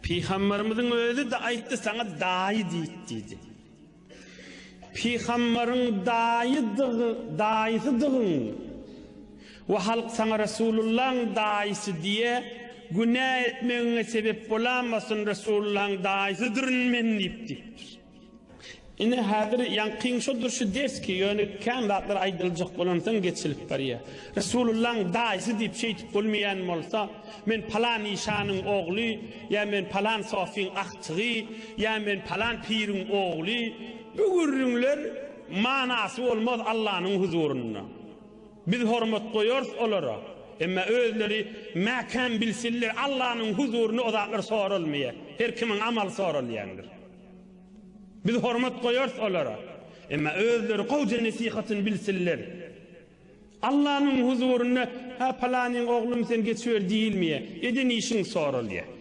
Pygamberimiziň özi-de aýtdy saňa daýy diýip diýdi. Pygambaryň daýydygy, daýysydygyň we halk saňa Resulullaň daýysy diýe, günä etmegiňe sebep bolamasyn Resulullaň daýysydyryn men diýip diýipdir. Ine häzir ýaňkyň şodur şu ders ki ýöne kän zatlar aýdyljak bolansoň geçilip barýar. Resulullaň daýysy diýip şeýdip bolmaýan bolsa, men palan işanyň ogly ýa men palan sofyň agtygy ýa men palan piriň ogly bu gürrüňler manasy bolmaz Allanyň huzurynda. Biz hormat goýarys olara. Emma özleri mäkäm bilsinler Allanyň huzurynda o zatlar soralmaýar. Her kimiň amaly soralýandyr. Biz hormat goýarys olara. Emma özleri gowja nesihatyny bilsinler. Allanyň huzurynda, hä palanyň oglumy sen geçiber diýilmeýär. Eden işiň soralýar.